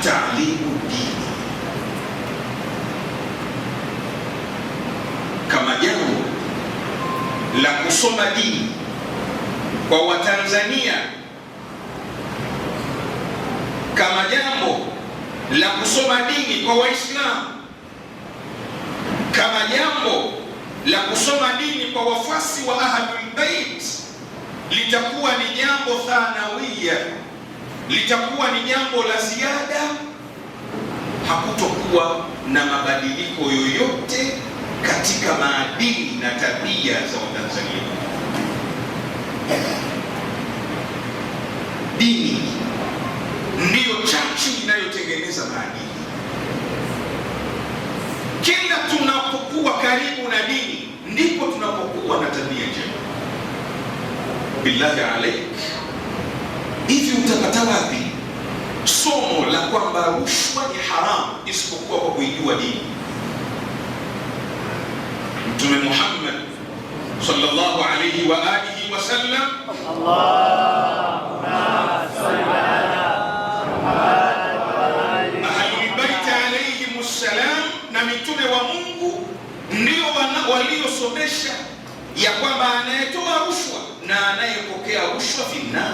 Atalimu dini kama jambo la kusoma dini kwa Watanzania, kama jambo la kusoma dini kwa Waislamu, kama jambo la kusoma dini kwa wafuasi wa Ahlul Bait litakuwa ni jambo thanawia, litakuwa ni jambo la ziada, hakutokuwa na mabadiliko yoyote katika maadili na tabia za Watanzania. Dini ndiyo chachu inayotengeneza maadili. Kila tunapokuwa karibu na dini ndipo tunapokuwa na tabia njema. Billahi alaik, hivi utapata wapi somo la kwamba rushwa ni haramu isipokuwa kwa kuijua dini? Mtume Muhammad sallallahu alayhi wa alihi wasallam, Ahlul Bait alayhim ssalam, na mitume wa Mungu ndio waliosomesha ya kwamba anayetoa rushwa na anayepokea rushwa finnar.